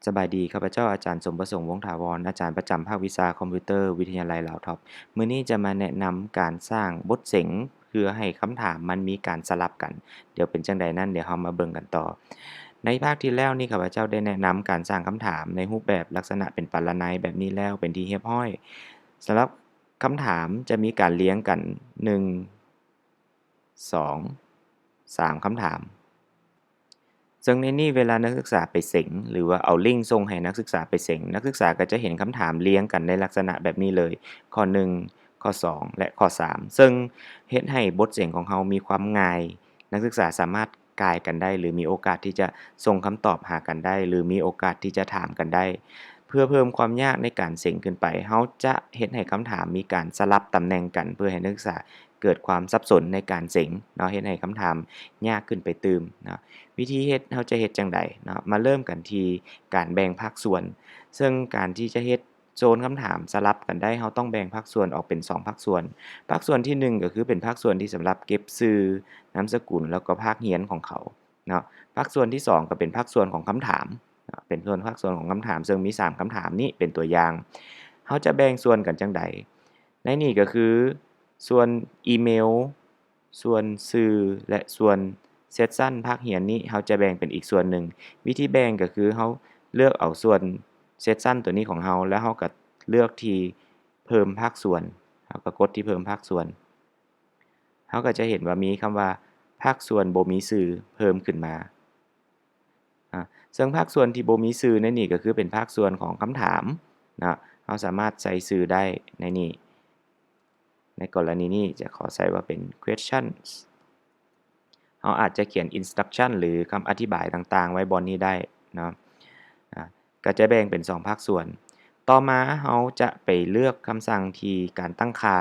ສະບາຍດີ, ຂ້າພະເຈົ້າອາຈານສົມປະສົງ ວົງຖາວອນ, ອາຈານປະຈຳພາກວິຊາຄອມພິວເຕີ ວິທະຍາໄລລາວທັອບ. ມື້ນີ້ຈະມາແນະນຳການສ້າງບົດເສັງ ເພື່ອໃຫ້ຄຳຖາມມັນມີການສະຫຼັບກັນ. ດຽວເປັນຈັ່ງໃດນັ້ນ, ດຽວເຮົາມາເບິ່ງກັນຕໍ່. ໃນພາກທີ່ແລ້ວນີ້ ຂ້າພະເຈົ້າໄດ້ແນະນຳການສ້າງຄຳຖາມໃນຮູບແບບລັກສະນະເປັນປາລະໄນແບບນີ້ແລ້ວເປັນທີ່ຮຽບຮ້ອຍ. ສຳລັບຄຳຖາມຈະມີການລຽງກັນ ໜຶ່ງ ສອງ ສາມ ຄຳຖາມ. ເຊິ່ງໃນນີ້ເວລານັກສຶກສາໄປເສັງ ຫຼືວ່າເອົາລິ້ງສົ່ງໃຫ້ນັກສຶກສາໄປເສັງ, ນັກສຶກສາກໍຈະເຫັນຄຳຖາມລຽງກັນໃນລັກສະນະແບບນີ້ເລີຍ, ຂໍ້ໜຶ່ງ, ຂໍ້ສອງ ແລະ ຂໍ້ສາມ ເຊິ່ງເຮັດໃຫ້ບົດເສັງຂອງເຮົາມີຄວາມງ່າຍ, ນັກສຶກສາສາມາດກ່າຍກັນໄດ້ ຫຼື ມີໂອກາດທີ່ຈະສົ່ງຄຳຕອບຫາກັນໄດ້ ຫຼື ມີໂອກາດທີ່ຈະຖາມກັນໄດ້. ເພື່ອເພີ່ມຄວາມຍາກໃນການເສັງຂຶ້ນໄປ, ເຮົາຈະເຮັດໃຫ້ຄຳຖາມມີການສະຫຼັບຕຳແໜ່ງກັນ ເພື່ອໃຫ້ນັກສຶກສາ ເກີດຄວາມສັບສົນໃນການເສັງເນາະ, ເຮັດໃຫ້ຄຳຖາມຍາກຂຶ້ນໄປຕື່ມເນາະ. ວິທີເຮັດເຮົາຈະເຮັດຈັ່ງໃດເນາະ? ມາເລີ່ມກັນທີ່ການແບ່ງພາກສ່ວນ, ເຊິ່ງການທີ່ຈະເຮັດໂຊນຄຳຖາມສະຫຼັບກັນໄດ້ ເຮົາຕ້ອງແບ່ງພາກສ່ວນອອກເປັນສອງພາກສ່ວນ. ພາກສ່ວນທີໜຶ່ງກໍຄືເປັນພາກສ່ວນທີ່ສຳລັບເກັບຊື່, ນາມສະກຸນ ແລ້ວກໍພາກຮຽນຂອງເຂົາເນາະ. ພາກສ່ວນທີສອງກໍເປັນພາກສ່ວນຂອງຄຳຖາມເນາະ, ເປັນສ່ວນ ພາກສ່ວນຂອງຄຳຖາມ ເຊິ່ງມີສາມຄຳຖາມນີ້ເປັນຕົວຢ່າງ. ເຮົາຈະແບ່ງສ່ວນກັນຈັ່ງໃດ? ໃນນີ້ກໍຄື ສ່ວນອີເມວ, ສ່ວນຊື່ ແລະ ສ່ວນເຊັກຊັນພາກຮຽນນີ້ ເຮົາຈະແບ່ງເປັນອີກສ່ວນໜຶ່ງ. ວິທີແບ່ງກໍຄືເຮົາເລືອກເອົາສ່ວນເຊັກຊັນຕົວນີ້ຂອງເຮົາ ແລ້ວເຮົາກໍເລືອກທີ່ເພີ່ມພາກສ່ວນ, ເຮົາກໍກົດທີ່ເພີ່ມພາກສ່ວນ. ເຮົາກໍຈະເຫັນວ່າມີຄຳວ່າພາກສ່ວນບໍ່ມີຊື່ເພີ່ມຂຶ້ນມາ. ອາ ເຊິ່ງພາກສ່ວນທີ່ບໍ່ມີຊື່ໃນນີ້ກໍຄືເປັນພາກສ່ວນຂອງຄຳຖາມເນາະ, ເຮົາສາມາດໃສ່ຊື່ໄດ້ໃນນີ້. ໃນກໍລະນີນີ້ຈະຂໍໃສ່ວ່າເປັນ questions. ເຮົາອາດຈະຂຽນ instruction ຫຼື ຄຳອະທິບາຍຕ່າງໆໄວ້ບ່ອນນີ້ໄດ້ເນາະ, ອາ ກໍຈະແບ່ງເປັນສອງພາກສ່ວນ. ຕໍ່ມາເຮົາຈະໄປເລືອກຄຳສັ່ງທີ່ການຕັ້ງຄ່າ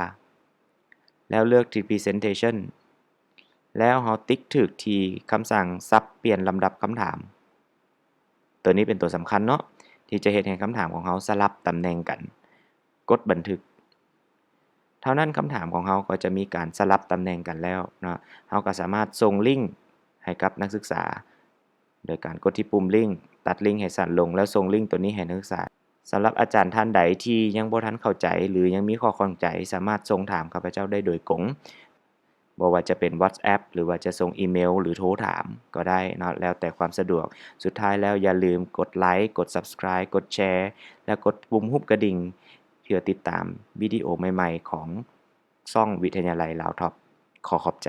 ແລ້ວເລືອກທີ່ presentation ແລ້ວເຮົາຕິກຖືກທີ່ຄຳສັ່ງສັບປ່ຽນລຳດັບຄຳຖາມ. ຕົວນີ້ເປັນຕົວສຳຄັນເນາະ ທີ່ຈະເຮັດໃຫ້ຄຳຖາມຂອງເຮົາສະຫຼັບຕຳແໜ່ງກັນ. ກົດບັນທຶກ. ເທົ່ານັ້ນຄຳຖາມຂອງເຮົາກໍຈະມີການສະຫຼັບຕຳແໜ່ງກັນແລ້ວເນາະ. ເຮົາກໍສາມາດສົ່ງລິ້ງໃຫ້ກັບນັກສຶກສາ ໂດຍການກົດທີ່ປຸ່ມລິ້ງ, ຕັດລິ້ງໃຫ້ສັ້ນລົງ ແລ້ວສົ່ງລິ້ງຕົວນີ້ໃຫ້ນັກສຶກສາ. ສຳລັບອາຈານທ່ານໃດທີ່ຍັງບໍ່ທັນເຂົ້າໃຈ ຫຼື ຍັງມີຂໍ້ຂ້ອງໃຈ, ສາມາດສົ່ງຖາມຂ້າພະເຈົ້າໄດ້ໂດຍກົງ, ບໍ່ວ່າຈະເປັນ WhatsApp ຫຼືວ່າຈະສົ່ງອີເມວ ຫຼື ໂທຖາມກໍໄດ້ເນາະ, ແລ້ວແຕ່ຄວາມສະດວກ. ສຸດທ້າຍແລ້ວຢ່າລືມກົດໄລ, ກົດ Subscribe, ກົດແຊ ແລະ ກົດປຸ່ມຮູບກະດິ່ງ ເພື່ອຕິດຕາມວິດີໂອໃໝ່ໆຂອງຊ່ອງວິທະຍາໄລລາວທັອບ. ຂໍຂອບໃຈ.